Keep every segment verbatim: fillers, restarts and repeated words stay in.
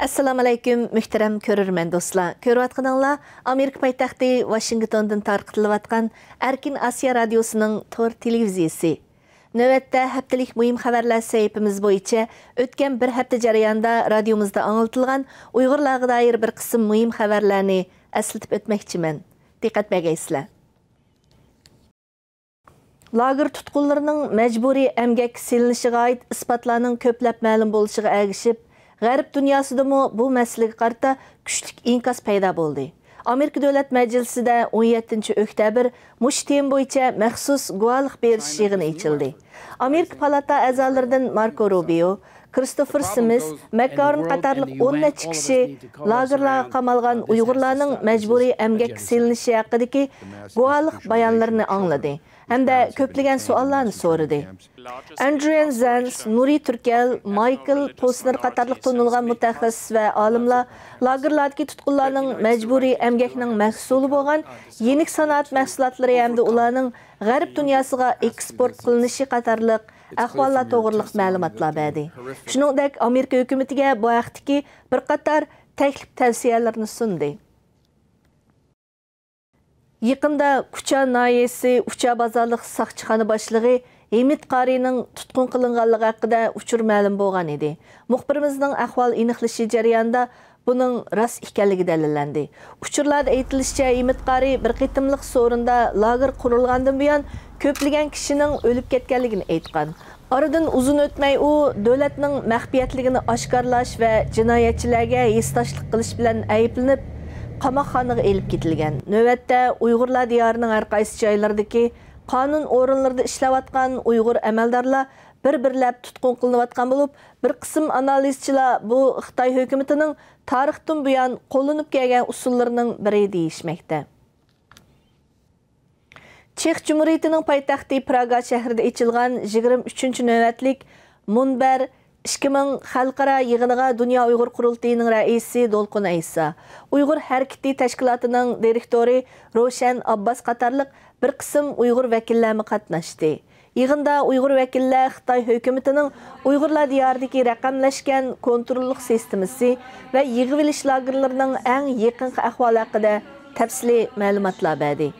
ئەسسالامۇئەلەيكۇم، مۆھتەرەم كۆرۈرمەن دوستلار. كۆرۈۋاتقىنىڭلار ئامېرىكا پايتەختى ۋاشىنگتوندىن تارقىتىلىۋاتقان ئەركىن ئاسىيا رادىيوسىنىڭ تور تېلېۋىزىيىسى. نۆۋەتتە ھەپتىلىك مۇھىم خەۋەرلەر سەھىپىمىز بويىچە ئۆتكەن بىر ھەپتە جەريانىدا رادىيومىزدا ئاڭلىتىلغان ئۇيغۇرلارغا دائىر بىر قىسىم مۇھىم خەۋەرلەرنى ئەسلىتىپ ئۆتمەكچىمەن. دىققەت بەرگەيسىلەر. لاگېر تۇتقۇنلىرىنىڭ مەجبۇرىي ئەمگەككە سېلىنىشىغا ئائىت ئىسپاتلارنىڭ كۆپلەپ مەلۇم بولۇشىغا ئەگىشىپ، غەرب دۇنياسىدىمۇ بۇ مەسىلىگە قارىتا كۈچلۈك ئىنكاس پەيدا بولدى. ئامېرىكا دۆلەت مەجلىسىدە ئون يەتتىنچى ئۆكتەبىر مۇشۇ تېما بويىچە مەخسۇس گۇۋاھلىق بېرىش يىغىنى ئېچىلدى. ئامېرىكا پالاتا ئەزالىرىدىن ماركو روبىيو، كىرىستوفېر سىمىس، مەكگارون قاتارلىق ئون نەچچە كىشى لاگېرلارغا قامالغان ئۇيغۇرلارنىڭ مەجبۇرىي ئەمگەككە سېلىنىشى ھەققىدىكى گۇۋاھلىق بايانلىرىنى ئاڭلىدى ھەمدە كۆپلىگەن سوئاللارنى سورىدى. ئاندرىيان زەنس، نۇرى تۈركەل، مايكل پوسنېر قاتارلىق تونۇلغان مۇتەخەسسىس ۋە ئالىملار لاگېرلاردىكى تۇتقۇنلارنىڭ مەجبۇرىي ئەمگەكنىڭ مەھسۇلى بولغان يېنىك سانائەت مەھسۇلاتلىرى ھەمدە ئۇلارنىڭ غەرب دۇنياسىغا ئېكسپورت قىلىنىشى قاتارلىق ئەھۋاللار توغرىلىق مەلۇماتلار بەردى. شۇنىڭدەك ئامېرىكا ھۆكۈمىتىگە بۇ ھەقتىكى بىر قاتار تەكلىپ تەۋسىيەلىرىنى سۇندى. يېقىندا كۇچا ناھىيەسى ئۇچا بازارلىق ساقچىخانا باشلىقى ھىمىت قارىينىڭ تۇتقۇن قىلىنغانلىقى ھەققىدە ئۇچۇر مەلۇم بولغان ئىدى. مۇخبىرىمىزنىڭ ئەھۋال ئېنىقلىشى جەريانىدا بۇنىڭ راست ئىكەنلىكى دەلىللەندى. ئۇچۇرلاردا ئېيتىلىشىچە، ھىمىت قارىي بىر قېتىملىق سورۇندا لاگېر قۇرۇلغاندىن بۇيان كۆپلىگەن كىشىنىڭ ئۆلۈپ كەتكەنلىكىنى ئېيتقان. ئارىدىن ئۇزۇن ئۆتمەي ئۇ دۆلەتنىڭ مەخپىيەتلىكىنى ئاشكارىلاش ۋە جىنايەتچىلەرگە ھېسداشلىق قىلىش بىلەن ئەيىبلىنىپ، قاماقخانىغا ئېلىپ كېتىلگەن. نۆۋەتتە ئۇيغۇرلار دىيارىنىڭ ھەر قايسى جايلىرىدىكى قانۇن ئورۇنلىرىدا ئىشلەۋاتقان ئۇيغۇر ئەمەلدارلار بىر-بىرلەپ تۇتقۇن قىلىنىۋاتقان بولۇپ، بىر قىسىم ئانالىزچىلار بۇ خىتاي ھۆكۈمىتىنىڭ تارىختىن بۇيان قوللىنىپ كەلگەن ئۇسۇللىرىنىڭ بىرى دېيىشمەكتە. چېخ جۇمھۇرىيىتىنىڭ پايتەختى پراگا شەھىرىدە ئېچىلغان يىگىرمە ئۈچىنچى نۆۋەتلىك مۇنبەر ئىككى مىڭ خەلقئارا يىغىنىغا دۇنيا ئۇيغۇر قۇرۇلتىيىنىڭ رەئىسى دولقۇن ئەيسا، ئۇيغۇر ھەرىكىتى تەشكىلاتىنىڭ دىرېكتورى روشەن ئابباس قاتارلىق بىر قىسىم ئۇيغۇر ۋەكىللەرمۇ قاتناشتى. يىغىندا ئۇيغۇر ۋەكىللەر خىتاي ھۆكۈمىتىنىڭ ئۇيغۇرلار دىيارىدىكى رەقەملەشكەن كونتروللۇق سىستېمىسى ۋە يىغىۋېلىش لاگېرلىرىنىڭ ئەڭ يېقىنقى ئەھۋالى ھەققىدە تەپسىلىي مەلۇماتلار بەردى.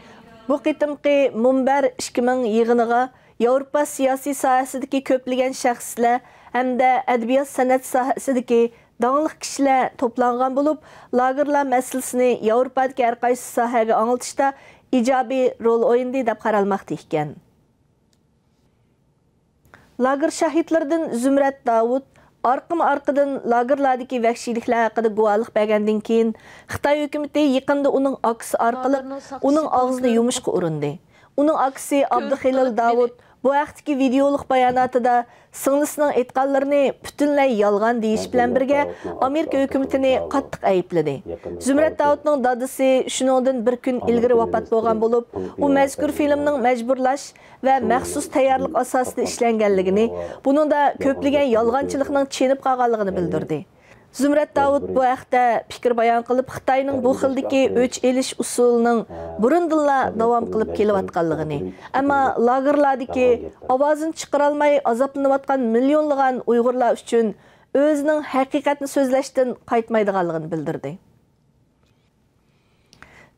بۇ قېتىمقى مۇنبەر ئىككى مىڭ يىغىنىغا ياۋروپا سىياسىي ساھەسىدىكى كۆپلىگەن شەخسلەر ھەمدە ئەدەبىيات-سەنئەت ساھەسىدىكى داڭلىق كىشىلەر توپلانغان بولۇپ، لاگېرلار مەسىلىسىنى ياۋروپادىكى ھەر قايسى ساھەگە ئاڭلىتىشتا ئىجابىي رول ئوينىدى، دەپ قارالماقتا ئىكەن. لاگېر شاھىتلىرىدىن زۇمرەت داۋۇت ئارقىمۇ ئارقىدىن لاگېرلاردىكى ۋەھشىيلىكلەر ھەققىدە گۇۋاھلىق بەرگەندىن كېيىن، خىتاي ھۆكۈمىتى يېقىندا ئۇنىڭ ئاكىسى ئارقىلىق ئۇنىڭ ئاغزىنى يۇمۇشقا ئۇرۇندى. ئۇنىڭ ئاكىسى ئابدۇخېلىل داۋۇت بۇ ھەقتىكى ۋىدېئولۇق باياناتىدا سىڭلىسىنىڭ ئېيتقانلىرىنى پۈتۈنلەي يالغان دېيىش بىلەن بىرگە، ئامېرىكا ھۆكۈمىتىنى قاتتىق ئەيىبلىدى. زۇمرەت داۋۇتنىڭ دادىسى شۇنىڭدىن بىر كۈن ئىلگىرى ۋاپات بولغان بولۇپ، ئۇ مەزكۇر فىلىمنىڭ مەجبۇرلاش ۋە مەخسۇس تەييارلىق ئاساسىدا ئىشلەنگەنلىكىنى، بۇنىڭدا كۆپلىگەن يالغانچىلىقنىڭ چېنىپ قالغانلىقىنى بىلدۈردى. زۇمرەت داۋۇت بۇ ھەقتە پىكىر بايان قىلىپ، خىتاينىڭ بۇ خىلدىكى ئۆچ ئېلىش ئۇسۇلىنىڭ بۇرۇندىنلا داۋام قىلىپ كېلىۋاتقانلىقىنى، ئەمما لاگېرلاردىكى ئاۋازىنى چىقىرالماي ئازابلىنىۋاتقان مىليونلىغان ئۇيغۇرلار ئۈچۈن ئۆزىنىڭ ھەقىقەتنى سۆزلەشتىن قايتمايدىغانلىقىنى بىلدۈردى.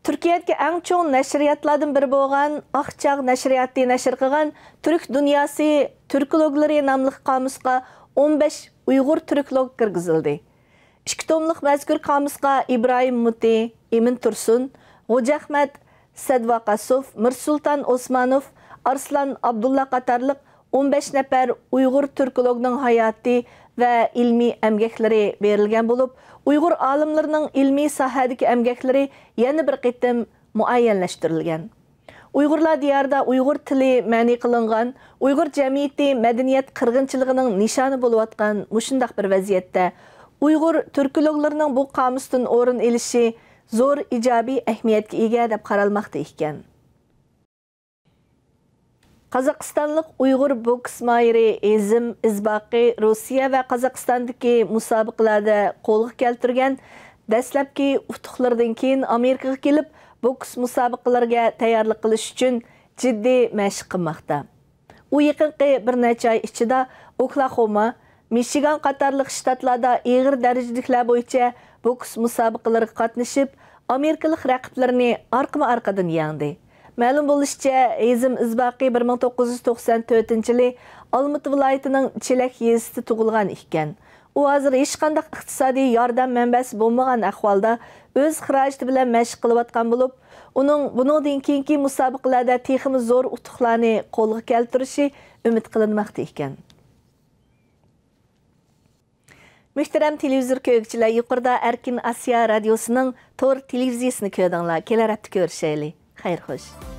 تۈركىيەدىكى ئەڭ چوڭ نەشرىياتلاردىن بىرى بولغان ئاق چاغ نەشرىياتى نەشر قىلغان تۈرك دۇنياسى تۈركولوگلىرى ناملىق قامۇسقا ئون بەش ئۇيغۇر تۈركولوگ كىرگۈزۈلدى. ئىككى توملۇق مەزكۇر قامۇسقا ئىبراھىم مۇتى، ئىمىن تۇرسۇن، غوجا ئەخمەت، سەدۋا قاسوف، مىرسۇلتان ئوسمانوف، ئارسلان ئابدۇللا قاتارلىق ئون بەش نەپەر ئۇيغۇر تۈركولوگنىڭ ھاياتى ۋە ئىلمىي ئەمگەكلىرى بېرىلگەن بولۇپ، ئۇيغۇر ئالىملىرىنىڭ ئىلمىي ساھەدىكى ئەمگەكلىرى يەنە بىر قېتىم مۇئەييەنلەشتۈرۈلگەن. ئۇيغۇرلار دىيارىدا ئۇيغۇر تىلى مەنئى قىلىنغان، ئۇيغۇر جەمئىيىتى مەدەنىيەت قىرغىنچىلىقىنىڭ نىشانى بولۇۋاتقان مۇشۇنداق بىر ۋەزىيەتتە، ئۇيغۇر تۈركولوگلىرىنىڭ بۇ قامۇستىن ئورۇن ئېلىشى زور ئىجابىي ئەھمىيەتكە ئىگە دەپ قارالماقتا ئىكەن. قازاقىستانلىق ئۇيغۇر بوكس ماھىرى ھېزىم ئىزباقى روسىيە ۋە قازاقىستاندىكى مۇسابىقىلەردە قولغا كەلتۈرگەن دەسلەپكى ئۇتۇقلىرىدىن كېيىن ئامېرىكىغا كېلىپ، بوكس مۇسابىقىلىرىگە تەييارلىق قىلىش ئۈچۈن جىددىي مەشىق قىلماقتا. ئۇ يېقىنقى بىر نەچچە ئاي ئىچىدە ئوكلاخوما، مىشىگان قاتارلىق شتاتلاردا ئېغىر دەرىجىلىكلەر بويىچە بوكس مۇسابىقىلىرىغا قاتنىشىپ، ئامېرىكىلىق رەقىبلىرىنى ئارقىمۇ ئارقىدىن يەڭدى. مەلۇم بولۇشىچە، ھېزم ئىزباقى بىر مىڭ توققۇز يۈز توقسان تۆتىنچى يىلى ئالمۇتا ۋىلايىتىنىڭ چېلەك يېزىسىدا تۇغۇلغان ئىكەن. ئۇ ھازىر ھېچقانداق ئىقتىسادىي ياردەم مەنبەسى بولمىغان ئەھۋالدا ئۆز خىراجىتى بىلەن مەشىق قىلىۋاتقان بولۇپ، ئۇنىڭ بۇنىڭدىن كېيىنكى مۇسابىقىلەردە تېخىمۇ زور ئۇتۇقلارنى قولغا كەلتۈرۈشى ئۈمىد قىلىنماقتا ئىكەن. مۆھتەرەم تېلېۋىزور كۆرگۈچىلەر، يۇقىرىدا ئەركىن ئاسىيا رادىيوسىنىڭ تور تېلېۋىزىيىسىنى كۆردۈڭلار. كېلەر ھەپتە كۆرۈشەيلى. خەير خوش.